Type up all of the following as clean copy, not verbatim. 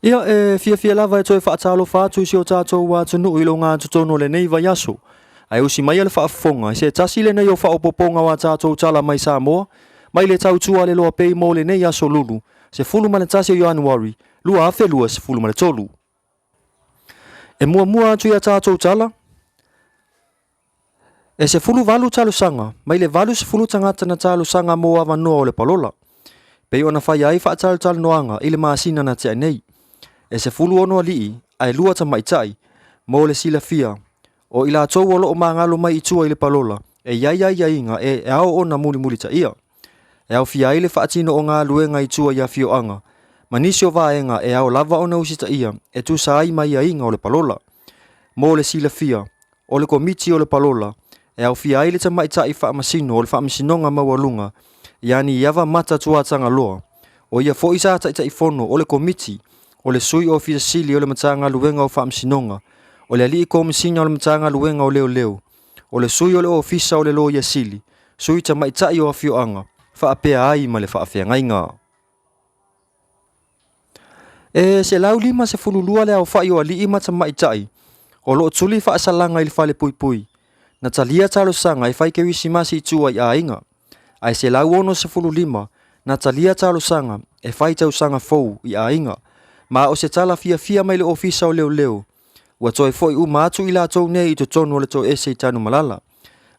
Ia, e fiafia lava e toe faatalofa atu i si o tatou atunuu i logatotonu o lenei vaiaso. Ae usi maia le faafofoga i se tasi lenei o faaopoopoga o a tatou tala mai Samoa, mai le tautua a le Loa Pay mo lenei aso Lulu, 11 o Ianuari, 2023. E muamua atu i a tatou tala, e 18 talosaga mai le 80 tagata na talosaga mo avanoa o le palola, pei ona faia ai faatalatalanoaga i le masina na tea nei. E 16 alii ae 2 tamaitai. Mo le silafia, o i latou o lo o magalo mai i tua i le palola, e i ai aiaiga e ao ona mulimulitaia. E aofia ai le faatino o galuega i tua i afioaga, ma nisi o vaega e ao lava ona usitaia e tusa ai ma aiaiga o le palola. Mo le silafia, o le Komiti o le Palola, e aofia ai le Tamaitai Faamasino o le Faamasinoga Maualuga, ia Niava Mata Tuatagaloa, o ia foi sa Taitaifono o le Komiti o le Sui Ofisa Sili o le Matagaluega o Faamasinoga, o le Alii Komesina o le Matagaluega o Leoleo, o le Sui o le Ofisa o le Loia Sili, Sui Tamaitai o Afioaga, faapea ai ma le Faafeagaiga. E 152 le aofai o alii ma tamaitai o lo o tuli faasalaga i le falepuipui, na talia talosaga e fai kerisimasi i tua i aiga, ae 165 na talia talosaga e fai tausaga fou i aiga. Ma o se tala fiafia mai le Ofisa o Leoleo, ua toe foi uma atu i latou nei i totonu o le toese i Tanumalala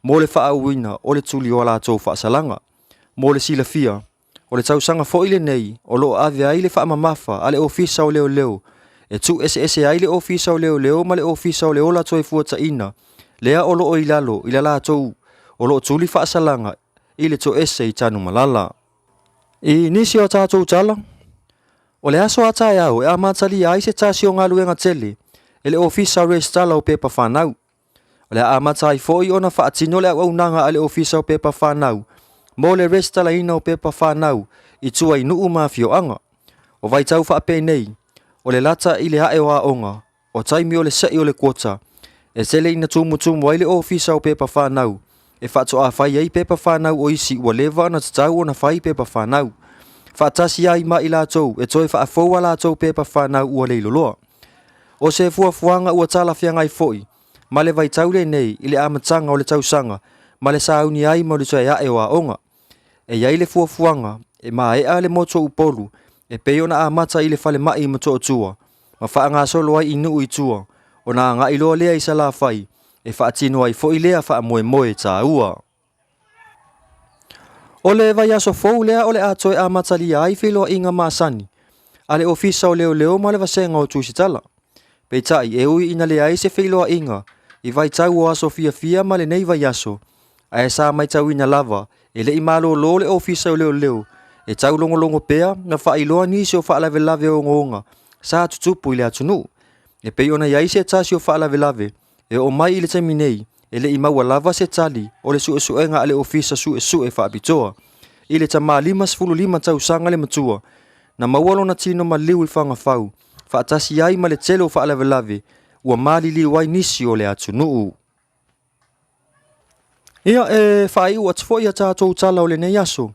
mo le faaauauina o le tuli o a latou faasalaga. Mo le silafia, O le tausaga foi lenei o lo o ave ai le faamamafa a le Ofisa o Leoleo e tuueseese ai le Ofisa o Leoleo ma le Ofisa o le Ola Toefuataiina lea o lo o i lalo i la latou o lo o tuli faasalaga i le toese i Tanumalala. I nisi o a tatou tala, o le aso a taeao e amatalia ai se tasi o galuega tele e le Ofisa Resitala o Pepa Fanau. O le a amata ai foi ona faatino le auaunaga a le Ofisa o Pepa Fanau mo le resitalaina o pepa fanau i tua i nuu ma afioaga. O vaitau faapenei, o le lata i le ae o aoga, o taimi o le se'i o le quota, e tele ina tumutumu ai le Ofisa o Pepa Fanau e faatoa fai ai pepa fanau o isi ua leva ona tatau ona fai pepa fanau, faatasi ai ma i latou e toe faafou a latou pepa fanau ua leiloloa. O se fuafuaga ua talafeagai foi ma le vaitau lenei i le amataga o le tausaga ma le sauni ai mo le toe ae o aoga. E i ai le fuafuaga e maea le motu o Upolu e pei ona amata i le falemai i Motootua ma faagasolo ai i nuu i tua, ona agai loa lea i Salafai e faatino ai foi lea faamoemoe taua. O le vaiaso fou lea o le a toe amatalia ai feiloaiga masani a le Ofisa o Leoleo ma le Vasega o Tusitala. Peitai, e ui ina leai se feiloaiga i vaitau o aso fiafia ma lenei vaiaso, ae sa maitauina lava e le i malolo le Ofisa o Leoleo e taulogologo pea ma faailoa nisi o faalavelave ogaoga sa tutupu i le atunuu. E pei ona i ai se tasi o faalavelave E oo mai i le taimi nei, e le i maua lava se tali o le suesuega a le Ofisa Suesue Faapitoa i le tama 55 tausaga le matua, na maua lona tino maliu i Fagafau faatasi ai ma le tele o faalavelave ua maliliu ai nisi o le atunuu. Ia, e faaiu atu foi a tatou tala o lenei aso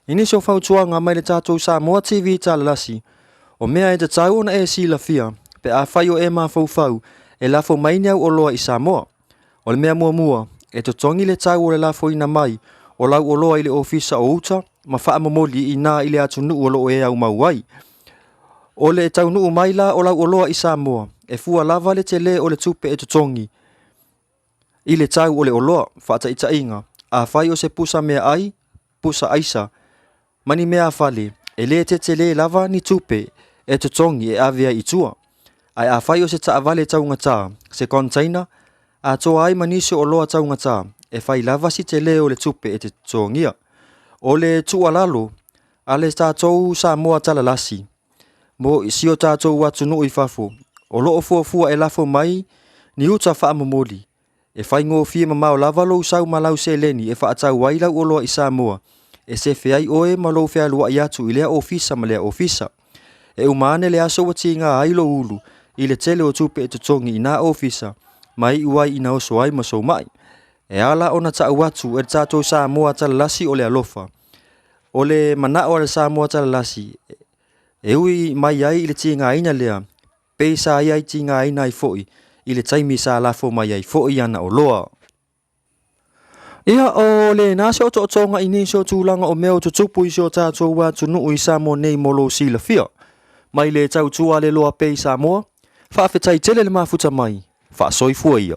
i nisi o fautuaga mai le tatou Samoa TV Talalasi, o mea e tatau ona e silafia pe afai o e mafaufau e lafo mai ni au oloa i Samoa. O le mea muamua, e totogi le tau o le lafoina mai o lau oloa i le ofisa o uta ma faamomoli i ina i le atunuu o lo o e aumau ai. O le taunuu mai la o lau oloa i Samoa, e fua lava le tele o le tupe e totogi i le tau o le oloa, faataitaiga, afai o se pusa meaai, pusa aisa, ma ni meafale, e le tetele lava ni tupe e totogi e ave ai i tua. Ae afai o se taavale taugata, se container, atoa ai ma nisi o oloa taugata, e fai lava si tele o le tupe e te totogia. O le tuualalo a le tatou Samoa Talalasi, mo si o tatou atunuu i fafo, o lo o fuafua e lafo mai ni uta faamomoli, e faigofie mamao lava lou sau ma lau seleni e faatau ai lau oloa i Samoa, e sefe ai oe ma lou fealuai atu i lea ofisa ma lea ofisa. E uma ane le aso ua tiga ai lou ulu i le tele o tupe e totogi i nā ofisa ma iu ai ina oso ai ma sou ma'i. E ala ona ta'u atu e le tatou Samoa Talalasi o le alofa. O le mana'o a le Samoa Talalasi, E ui mai ai i le tigaina lea, pei sa ia i tigaina ai foi i le taimi sa lafo mai ai foi ana oloa. Ia, o lena se otootoga i nisi o tulaga o mea o tutupu i si o tatou atunuu i Samoa nei mo lou silafia. Mai le tautua le loa pea i Samoa, faafetai tele le mafuta mai, faasoifua ia.